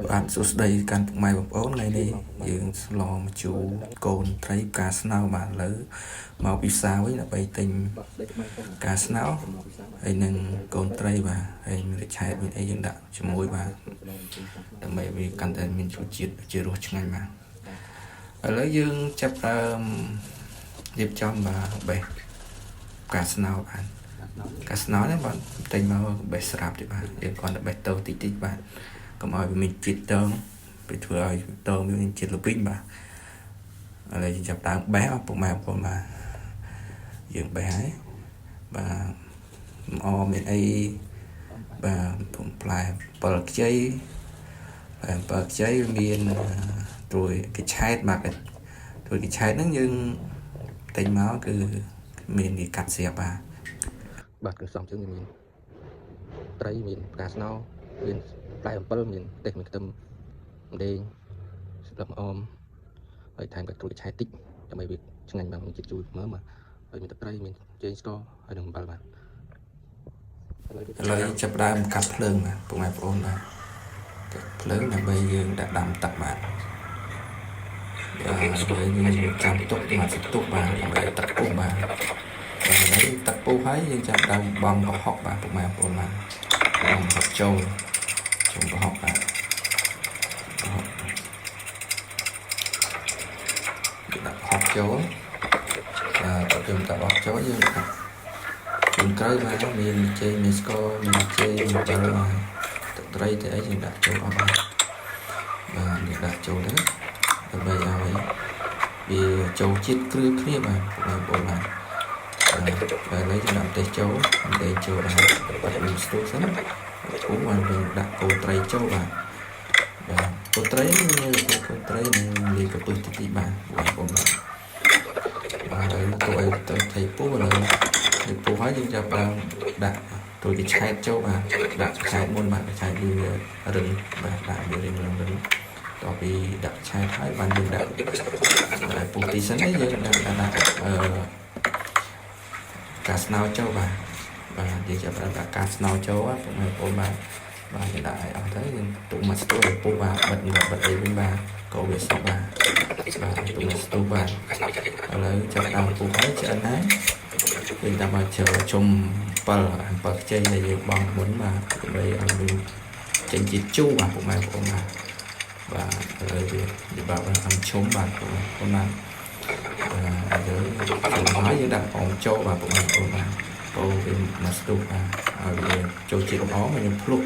បាទសួស្តីកាន់ពុកម៉ែបងប្អូនថ្ងៃនេះយើងស្លម្ជូរកូនត្រីផ្កាស្នោបាទឥឡូវមកពីផ្សារវិញដើម្បីទិញផ្កាស្នោហើយនឹងកូនត្រីបាទហើយមានឆែតមានអីយើងដាក់ជាមួយបាទដើម្បីវាកាន់តែមានរសជាតិជារសឆ្ងាញ់បាទឥឡូវយើងចាប់ផ្ដើមរៀបចំបាទបេះផ្កាស្នោបាទផ្កាស្នោនេះបាទទិញមកបេះស្រាប់ទេបាទយើងគ្រាន់តែបេះតូចតិចតិចបាទកុំឲ្យវាមានជាតិតងវាធ្វើឲ្យតងវាមានជាតិល្វីងបាទឥឡូវយើងចាប់ដើមបេះពុកម៉ែបងប្អូនបាទយើងបេះហើយបាទអមានអីបាទពុំផ្លែ7ខ្ចីផ្លែ7ខ្ចីមានត្រួយកឆែតបាទត្រួយកឆែតហ្នឹងយើងទិញមកគឺមានគេកាត់ស្រាប់បាទ បាទគ្រឿងផ្សំជើងមានត្រីមានផ្កាស្នោមានផ្លែអំពិលមានទេសមានខ្ទឹមម្ដេងស្លឹកម្អមហើយថែមកាច់ក្រូចឆែតិចដើម្បីវាឆ្ងាញ់បាទមានជាតិជូរមើលបាទហើយមានទឹកត្រីមានចេងស្ករហើយនិងអំបិលបាទ ឥឡូវចាប់ផ្ដើមកាត់ភ្លើងបាទពុកម៉ែបងប្អូនបាទកាត់ភ្លើងដើម្បីយើងដាក់ដាំទឹកបាទបាទយើងចាំទុកមកសន្ទុះបាទដើម្បីទឹកពុះបាទបាទឥឡូវទឹកពុះហើយយើងចាប់ដើមបងប្រហុកបាទពុកម៉ែបងប្អូនបាទបងប្រហុកចូលចូលប្រហុកបាទប្រហុកយើងដាក់ប្រហុកចូលបាទយើងដាក់ប្រហុកចូលយើងដាក់ជួនក្រៅបាទមានចេកមានស្ករមានចេកមានអំបិលបាទទឹកត្រីទៅអីយើងដាក់ចូលអស់បាទបាទយើងដាក់ចូលទៅដើម្បីឲ្យវាចូលជាតិគ្រឿងគ្នាបាទបងប្អូនបាទបាទឥឡូវយើងដាក់ម្ទេសចូលម្ទេសចូលដែរបាត់មានស្ទុះសិនអូបាទយើងដាក់កូនត្រីចូលបាទបាទកូនត្រីមានកូនត្រីនឹងលាយកពឹសតិចតិចបាទបងប្អូនបាទបាទហើយទៅឲ្យទៅថៃពុះឥឡូវថៃពុះហើយយើងចាប់ដើមដាក់ត្រួយកឆែតចូលបាទដាក់ឆែតមុនបាទឆែតវារឹងបាទដាក់វារឹងរឹងរឹងតទៅពីដាក់ឆែតហើយបានយើងដាក់ដាក់ពុះទីសិនហើយយើងដាក់ដាក់អឺកាស្នោចូលបាទបាទយើងចាប់ដើមដាក់កាស្នោចូលបាទបងប្អូនបាទបាទយើងដាក់ឲ្យអស់ទៅយើងទុកមកស្ទួយពុះបាទបិទបិទអីវិញបាទក៏វាសក់បាទបាទទុកមកស្ទុះបាទឥឡូវចាប់ដើមពុះហើយឆ្អិនហើយយើងតាមមកជុំ7 7ខ្ចីដែលយើងបង់មុនបាទដើម្បីឲ្យវាចេញជាតិជូរបាទពុកម៉ែបងប្អូនបាទបាទឥឡូវវាវាបាទអំឈុំបាទពុកម៉ែបងប្អូនបាទបាទឥឡូវជុំហើយយើងដាក់អមចូលបាទពុកម៉ែបងប្អូនបាទពោវាមកស្ទុះបាទឲ្យវាចូលជាតិអមហើយយើងភ្លុក